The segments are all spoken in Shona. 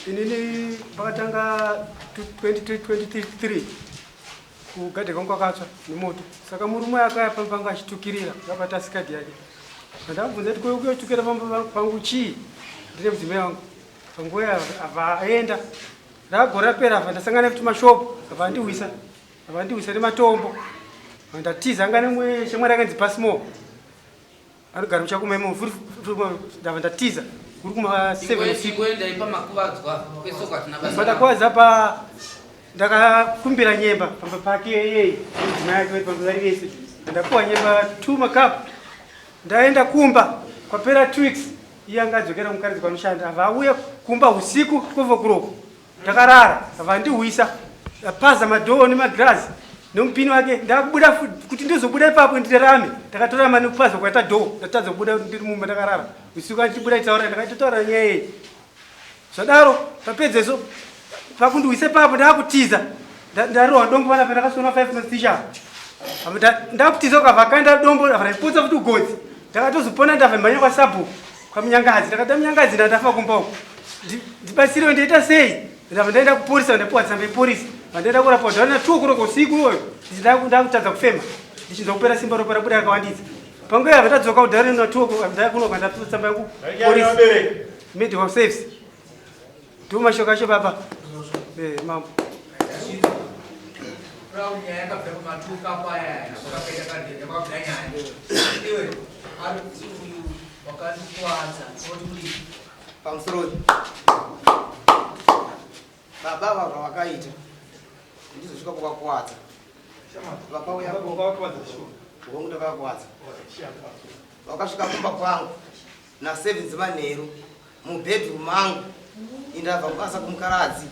Inini pakatanga 2023 kugadhe kwangu kwakatsva nemoto, saka murume akaya pamba pangu achitukirira, akabata sikadhi yake. Ndakabvunza kuti kuyotukira pamba pangu chii, ndine mudzimai wangu. Panguva iyo abva aenda, ragore rapera abva ndasangana futi mashopu, abva andiwisa, abva andiwisa nematombo, ndatiza. Anga nemwe shamwari yakanzi Pasmo anogara muchakuma imomo, ndabva ndatiza kuri kuma 7 usiku. Pandakuvadza pa ndakakumbira nyemba pamba pake yeye mudzimai yake vari pamba vari vese, ndapuwa nyemba 2 makapu. Ndaenda kumba kwapera 2 weeks, iye anga adzokera mukaridzi kwanoshanda, abva auya kumba usiku 12 o'clock, ndakarara, abva andihwisa, apaza madhoo nemagirazi nomupini wake. Ndakubuda kuti ndizobuda ipapo ndirarame, ndakatorama nekupaza kwaita dhoo, ndatadza kubuda ndiri mumba, ndakarara usiku. Andichibuda itaura, ndakatotaura nyaya iyi. Zvadaro papedzeso pakundiwisa ipapo, ndakutiza, ndarohwa dombo panapa, ndakasona 5 mastitches. Ndakutiza, ukabva akaenda dombo abva raipotsa futi ugotsi, ndakatozopona. Ndabva mhanya kwasabhuku kwaMunyangadzi, ndakati Munyangadzi, ndandafa kumba uko, ndibatsirewe, ndaita sei? Ndabva ndaenda kuporisa, ndapiwa tsamba yeporisa, vandaenda kurapwa dhaona 2 o'clock usiku iwoyo, ndakutadza kufema, ndichinzwa kupera simba, ropa rabuda rakawandisa. Panguva yabva tadzoka kudhara na 2 o'clock, ndakunoka, ndapiwa tsamba yangu porisa medical service. Ndiwo mashoko acho baba. Mambo. Nyaya yakabva pamatuka paya pakaita kadhenda pakabuda nyaya. Iwe ari kuti uyu wakandikuvadza, oti kudii? Pamusoro, baba ava zvavakaita ndizosvika kuvakuvadza, vakauya hongu, ndakavakuvadza. Vakasvika kumba kwangu na7 dzemanheru, mubedroom mangu, indabva kubasa kumukaradzi.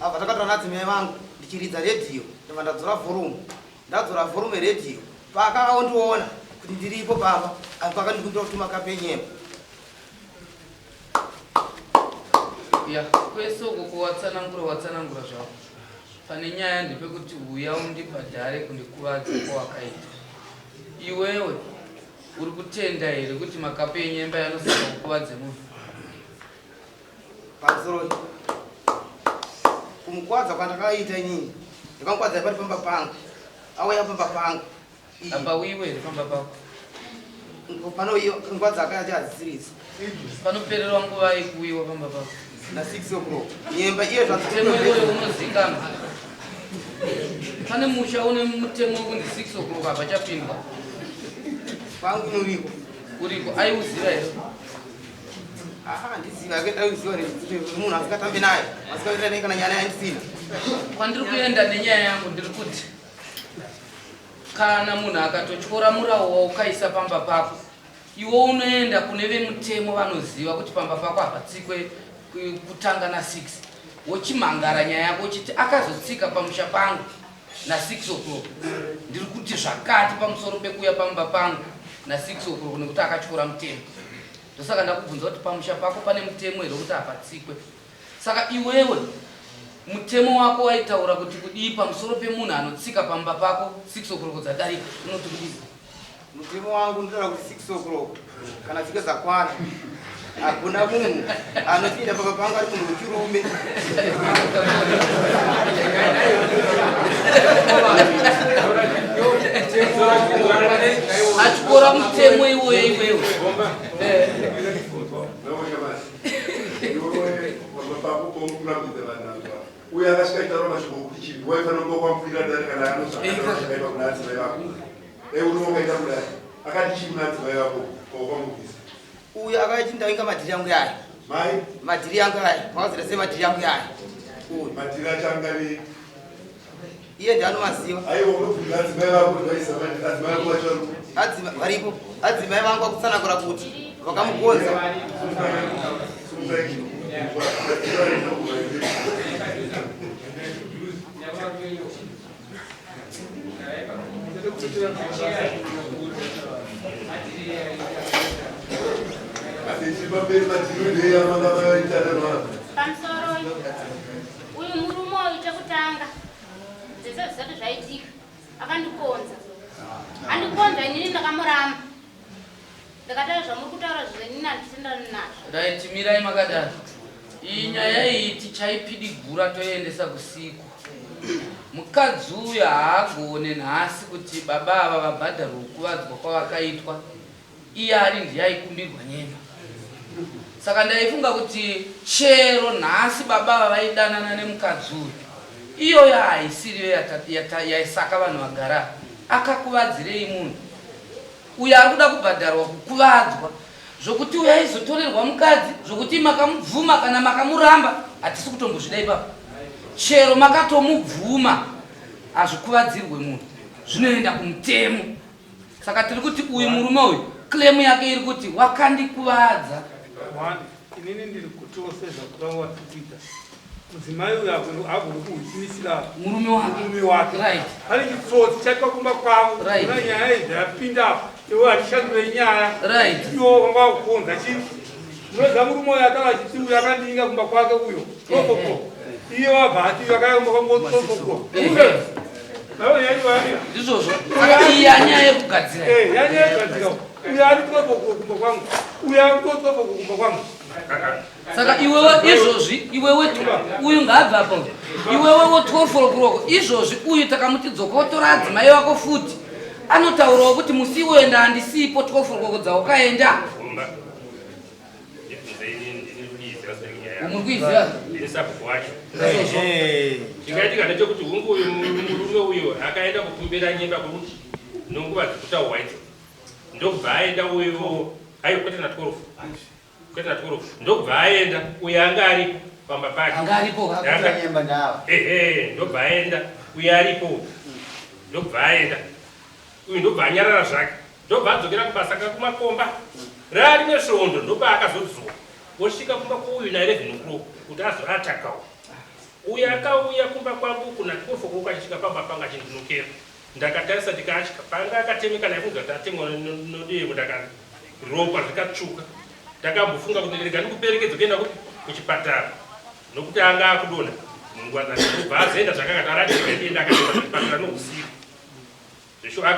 Abva takatora nadzimai vangu, ndichiridza redhiyo, ndabva ndadzora volume. Ndadzora volume yeredhiyo, paakaondiona kuti ndiripo pamba, pakandikumbira kutuma kapu yenyemba. Ya, kwese uko kuwatsanangura watsanangura zvako. Pane nyaya ndepekuti uya undibhadhare kundikuvadza kwawakaita. Iwewe uri kutenda here kuti makapu enyemba yanosaka kukuvadze munhu? Pamusoro, kumukwadza kwandakaita inini, ndakamukwadza pari pamba pangu, auya pamba pangu. Apa uiwe here pamba pako? Pano iyo nguva dzakaita hadzisiridzo. Panopererwa nguva yekuuyiwa pamba pako? Na 6 o'clock nyemba iye. Mutemo iwoyo unozikanwa? Pane musha une mutemo wekunzi 6 o'clock hapachapindwa? Kwangu inoriko. Uriko, aiuziva here? Handiziva, aiziva munhu asingatambi naye, asingaita naye kana nyaya yandisina. Kwandiri kuenda nenyaya yangu, ndiri kuti kana munhu akatotyora murawo waukaisa pamba pako, iwe unoenda kune vemutemo vanoziva kuti pamba pako hapatsikwe kutanga na6, wochimhangara nyaya yako uchiti akazotsika pamusha pangu na6 o'clock, ndiri kuti zvakati pamusoro pekuuya pamba pangu na6 o'clock nekuti akatyora mutemo. Ndosaka ndakubvunza kuti pamusha pako pane mutemo here kuti hapatsikwe. Saka iwewe mutemo wako waitaura kuti kudii pamusoro pemunhu anotsika pamba pako 6 o'clock dzadarika? Unoti kudii? Mutemo wangu ndinotaura kuti 6 o'clock kana tsika dzakwana, hakuna munhu anopinda pamba pangu ari munhu wechirume. Atyora mutemo iwoyo iwewe. Uyo akasvika achitaura mashoko okuti chivi waifanira kunge wamukwira dare kana anozvakaipa kuna adzimai vako, dai uri wakaita kudai. Akati chii kuna adzimai vako pawakamubvisa? Uyo akaiti ndainga madhiri yangu yaya. Mai. Madhiri yangu aya makazira sei? Madhiri yangu yaya uyu. Madhiri acho angavei? Iye ndianomaziva. Aiwa, unobvunza adzimai vako kuti vaisa adzimai vako vacho vari kupi. Adzimai varipo, adzimai vangu vakutsanangura kuti vakamugonza. Sumukai. Pamberi madhiri. Pamusoro, uyu murume uyu, chekutanga zvese zvisati zvaitika, akandikonza, andikonza. Inini ndakamuramba. Ndakataura zvamuri kutaura zvenini handitenderani nazvo. Right, mirai makadaro. Iyi nyaya iyi tichaipidigura toiendesa kusiku. Mukadzi uyu haagone nhasi kuti baba ava vabhadharwe kukuvadzwa kwavakaitwa iye ari ndiye aikumbirwa nyemba. Saka ndaifunga kuti chero nhasi baba ava vaidanana nemukadzi uyu iyoyo haisiriyo yaisaka vanhu vagara akakuvadzirei munhu Uyo ari kuda kubhadharwa kukuvadzwa zvokuti uyo aizotorerwa mukadzi zvokuti makamubvuma kana makamuramba hatisi kutombozvida ipapo chero makatomubvuma hazvikuvadzirwe munhu zvinoenda kumutemo saka tiri kuti uyu murume uyu claim yake iri kuti wakandikuvadza. One, inini ndiri kutiwo sezvakuranga vatikuita mudzimai uyu agone kuhwitsimisira murume wake murume wake right pane chitsotsi chaitwa kumba kwavo Right. kuna nyaya idzi yapinda apa iwe hatishandure nyaya Right. iwo wanga wakukonza chii unoziva murume uyu akanga achiti uyu akandinga kumba kwake uyo tofoko iye wabva ati uyu akaya kumba kwangu tofoko Ehe. Ndizvozvo. Saka iyi yanyaya yekugadzira. Eh, yanyaya yekugadzira. Uyo ari tofoko kumba kwangu. Uyo ari tofoko kumba kwangu. Saka iwewe izvozvi iwewe uyu ngaabve apa uyu. Iwewe wo 12 o'clock izvozvi uyu takamuti dzoka wotora adzimai vako futi. Anotaurawo kuti musi iwoyo ndaandisipo 12 o'clock dzaukaenda. Muri kuiziva? Ndini sabhuku wacho. Chingaitika ndechekuti hungu uyu murume uyu akaenda kukumbira nyemba kuruti nonguva dzekutaurwa idzo ndokubva aenda uyu ayo kwete na 12 kwete na 12 ndokubva aenda uyu anga aripo pamba pake Anga aripo. Anga- Nyemba ndava. ehe ndobva aenda uyu aripo ndobva aenda Uyu ndobva anyarara zvake ndobva adzokera kubasa kakumakomba raarimwe svondo ndopaakazodzoka osvika kumba kwouyu na 11 o'clock kuti azoatakawo uyu akauya kumba kwangu kuna 12 o'clock achisvika pamba panga achindinokera ndakatarisa ndikatya panga akatemeka naifunga kuti atemwa nodemo ndakaropa zvikatsvuka ndakambofunga kuti rega ndikuperekedze kuenda kupi kuchipatara nokuti anga akudonha munguva dzacho ndobva azoenda zvakakati aratienda akaenda kuchipatara nohusiku Zveshuwa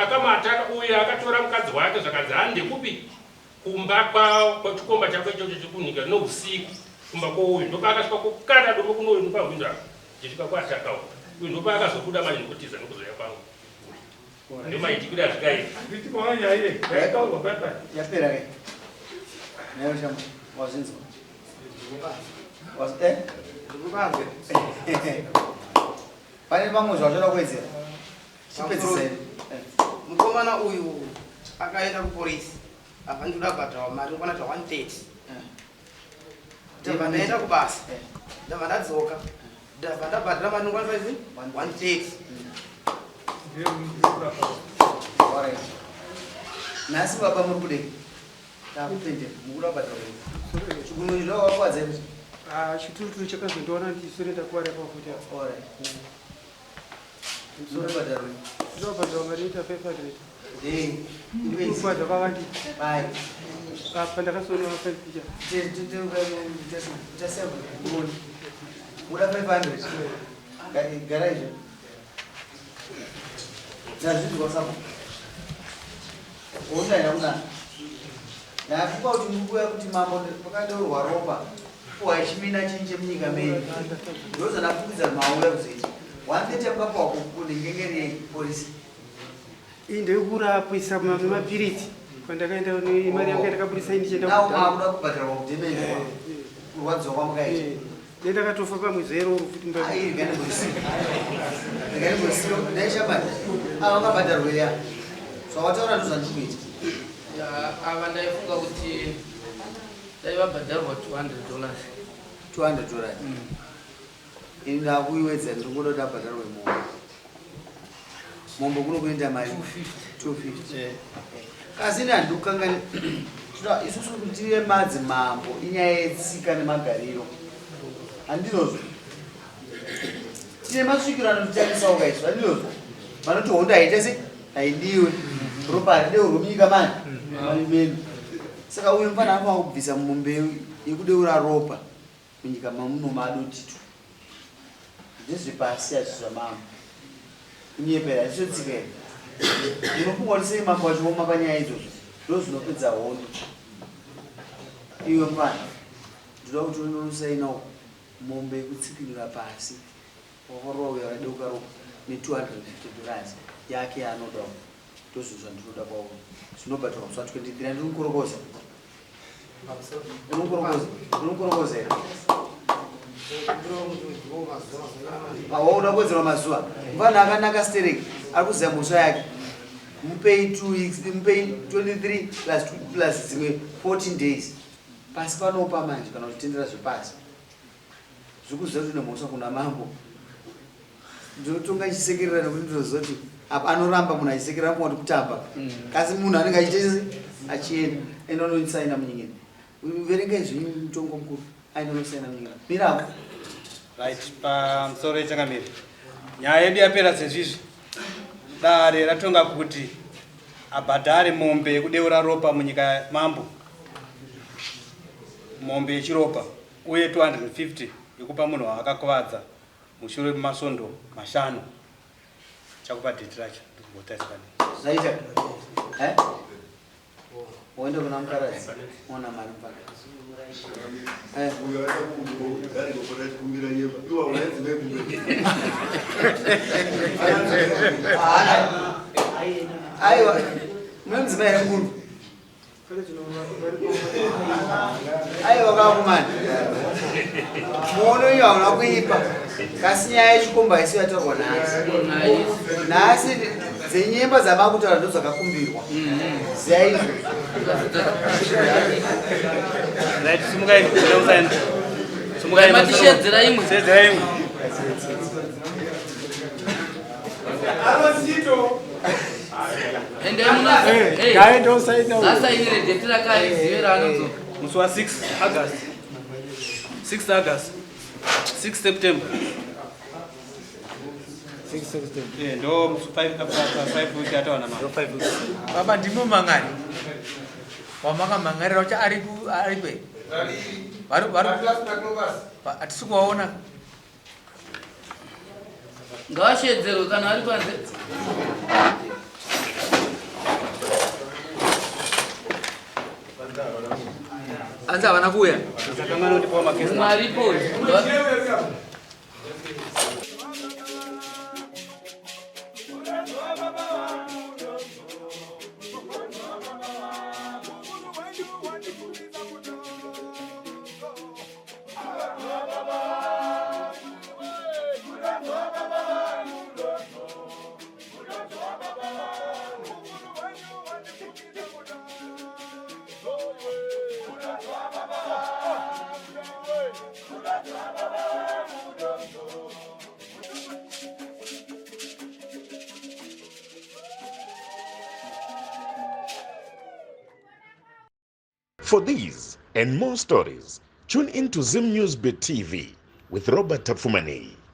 akamuataka uye akatora mukadzi wake zvakanzi hande kupi kumba kwachikomba chako ichocho chekunyika nousiku kumba kwouyu ndopaakasvika kukanda dombo kuno uyu ndopahwindo apa chisvika kuatakawo uyu ndopaakazobuda manje nokutiza nokuzouya kwangu ndomaitikira azvikaita Yapera ke. Nayo shamba wazinzwa. Was eh? Pane pamwe zvachoda kuwedzera. Chipedzisai. Mukomana uyu akaenda kupolisi apa ndikuda kubhadharwa mari inokwana ta 130 ndabva ndaenda kubasa ndabva ndadzoka ndabva ndabhadhara mari inokwana ta 130 Alright. Nhasi baba muri kudei? Takupendera, mukuda kubhadhara kudei? Chigunwe zvawakwadza izvi. Ah, chitutu chakazondiona ndisure ndakuwara pafuti apa. Alright. Mukuda kubhadhara kudei? Ndobhadhara mari ita 500. Hey, iwe Kukwadzwa kwawandisa. Bye. Apa ndakasonwa 5 picha. Muda 500. Gara izvo. Ndazvinzwa sako. Unoenda kuna. Ndafunga kuti muri kuuya kuti mambo pakadeurwa ropa. Puwa chimina chinje munyika menyu. Ndozandafungidza mauya kuzoita. 130 mukapuwa kunengengeri polisi. Iyi ndeyekurapisa mapiritsi kwandakaenda mari yangu yandakabudisa ini ndichienda Now kudhamu. makuda kubhadharwa kudemedwa. Kurwadziwa kwamukaita. Dai ndakatofa pamwedzi iroro futi mba. Ai ndikandibosiwa. Ndaishamani. Ava vakabhadharwa ya. Zvawataura ndozvandiri kuita. Ya, ava ndaifunga kuti dai vabhadharwa 200 dollars. 200 dollars. Ini ndakuiwedzera ndiri kuda kuti abhadharwe mombe. Mombe kuno kuenda mari 250. 250. Kasi ini handikukangani isusu kuti tive madzimambo inyaya yetsika nemagariro. Handinozvo. Tine masvikiro anotitarisawo kaisu handinozvo. Vanoti hondo haite se haidiwe. Ropa harideurwe munyika mani mani medu. Saka uyu mufana anofanira kubvisa mombe yekudeura ropa munyika mamuno madotito. Ndezvepasi hazvi zvamambo. Kunyepera hazviso tsika here? Munofunga kuti sei mambo achioma panyaya idzodzo? Ndozvinopedza hondo. Iwe mfana, ndinoda kuti unosaina uko mombe yekutsikinura pasi wakarova uyo akadeuka ropa ne 250 dollars yake yaanoda uko. Ndozvinhu zvandinoda kwauri. Zvinobhadharwa musi wa 23 andiri mukorokoza. Unokorokoza, unokorokoza here? Wakuda kuwedzerwa mazuva. Mfana akanaka stereki ari kuziva mhosva yake. Mupei 2 weeks, mupei 23 plus 2 plus dzimwe 14 days. Pasi panopa manje kana uchitendera zvepasi. Zvikuziva kuti une mhosva kuna mambo. Ndinotonga achisekerera nekuti ndinoziva kuti apa anoramba munhu achisekerera kuti kutamba. Kasi munhu anenge achiita achienda. Enda unosaina munyingeni. Verengai zvenyu mutongo mukuru. Aenda unosaina munyingeni. Mirapo. Right, pamusoro yechangamire. Nyaya yedu yapera sezvizvi. Dare ratonga kuti abhadhare mombe yekudeura ropa munyika yamambo. Mombe yechiropa uye 250 yekupa munhu waakakuvadza mushure memasvondo mashanu. Chakupa date racho ndikugotaisa pane. Zvaita. Eh? Woenda kuna mukaradzi. Ona mari mfana. Eh. Uyo aida kugara ikoko achikumbira nyemba. Iwe hauna dzimai kumbe. Aiwa. Mune mudzimai here mukuru? Aiwa kakumani. Muono iyo hauna kuipa. Kasi nyaya yechikomba haisi yataurwa nhasi. Nhasi dzenyemba dzamakutaura ndo dzakakumbirwa. Ziyai izvo. Right, simukai, usaenda. Simukai. Matishedzera imwe. Shedzera imwe. Endai muno. Eh, ngaende osaina uyo. Asainire date rakarizive raanodzoka. Musi wa 6 August. 6 August. 6 September. 6 September. Eh, ndo musi 5 5 weeks yatawana mama. Ndo 5 weeks. Baba ndimo mangani wamakamhangarira ucha ari ku ari kwe vari vari hatisi kuvaona Ngavashedzerwe kana ari panze. Anzi havana kuuya. Sakangana kuti pawa makesi. Mumwe aripo. For these and more stories, tune in to Zim News Bit TV with Robert Tafumani.